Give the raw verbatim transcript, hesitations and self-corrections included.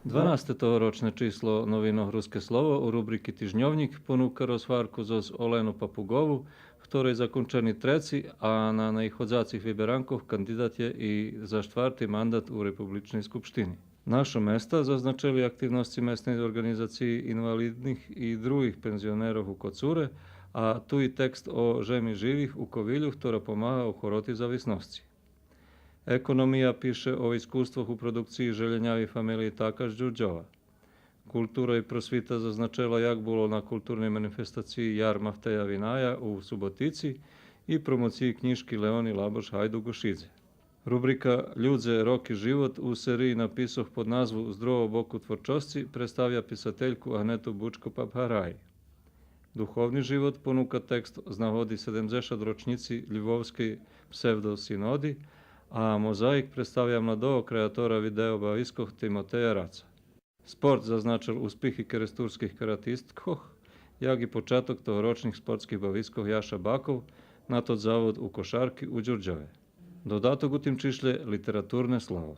Дванасте тогорочне число новинох Руске слово у рубрики Тижньовнїк понука розгварку зоз Олену Папугову, хторей закончени треци, а на наиходзацих виберанкох кандидат є и за штварти мандат у Републичней скупштини. Нашо места зазначели активносци Месней орґанизациї инвалидних и других пензионерох у Коцуре, а ту и текст о жеми живих у Ковилю, хтора помага у хороти зависносци. Економия пише о искуствох у продукциї желєняви фамелиї Такаш з Дюрдьова. Култура и просвита зазначела як було на културней манифестациї Яр Мафтея Виная у Суботици и промоциї кнїжки Леони Лабош Гайдук у Шидзе. Рубрика Людзе, роки, живот у сериї написох под назву З другого боку творчосци представя писательку Агнету Бучко-Папгараї. Духовни живот понука текст з нагоди седемдзешат рочнїци Львовскей псевдосиноди, а Мозаїк представя младого креатора видео бавискох Тимотея Раца. Спорт зазначел успихи керестурских каратисткох, як и початок тогорочних спортских бавискох Яша Баков на тот завод у кошарки у Дюрдьове. Додаток у тим чишлє Литературне слово.